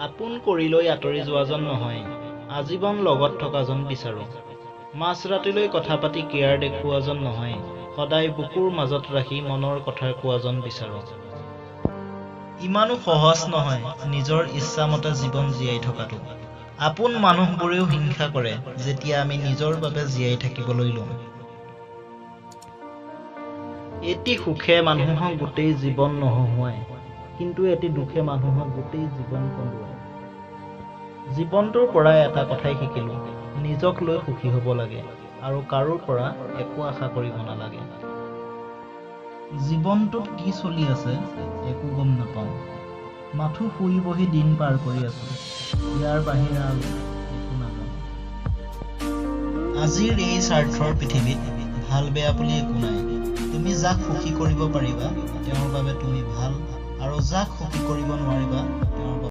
আপোন কৰি লৈ আঁতৰি যোৱাজন নহয়, আজীৱন লগত থকাজন বিচাৰোঁ। মাজৰাতিলৈ কথা পাতি কেয়াৰ দেখুওৱাজন নহয়, সদায় বুকুৰ মাজত ৰাখি মনৰ কথা কোৱাজন বিচাৰোঁ। ইমানো সহজ নহয় নিজৰ ইচ্ছামতে জীৱন জীয়াই থকাটো। আপোন মানুহবোৰেও হিংসা কৰে যেতিয়া আমি নিজৰ বাবে জীয়াই থাকিবলৈ লওঁ। এটি সুখে মানুহক গোটেই জীৱন নহঁহুৱায়, কিন্তু এটি দুখে মানুহক গোটেই জীৱন কন্দুৱায়। জীৱনটোৰ পৰা এটা কথাই শিকিলোঁ, নিজক লৈ সুখী হ'ব লাগে আৰু কাৰো পৰা একো আশা কৰিব নালাগে। জীৱনটোত কি চলি আছে একো গম নাপাওঁ, মাথোঁ শুই বহি দিন পাৰ কৰি আছোঁ, ইয়াৰ বাহিৰে আৰু একো নাজানো। আজিৰ এই স্বাৰ্থৰ পৃথিৱীত ভাল বেয়া বুলি একো নাই। তুমি যাক সুখী কৰিব পাৰিবা তেওঁৰ বাবে তুমি ভাল আৰু যাক সুখী কৰিব নোৱাৰিবা তেওঁৰ বাবে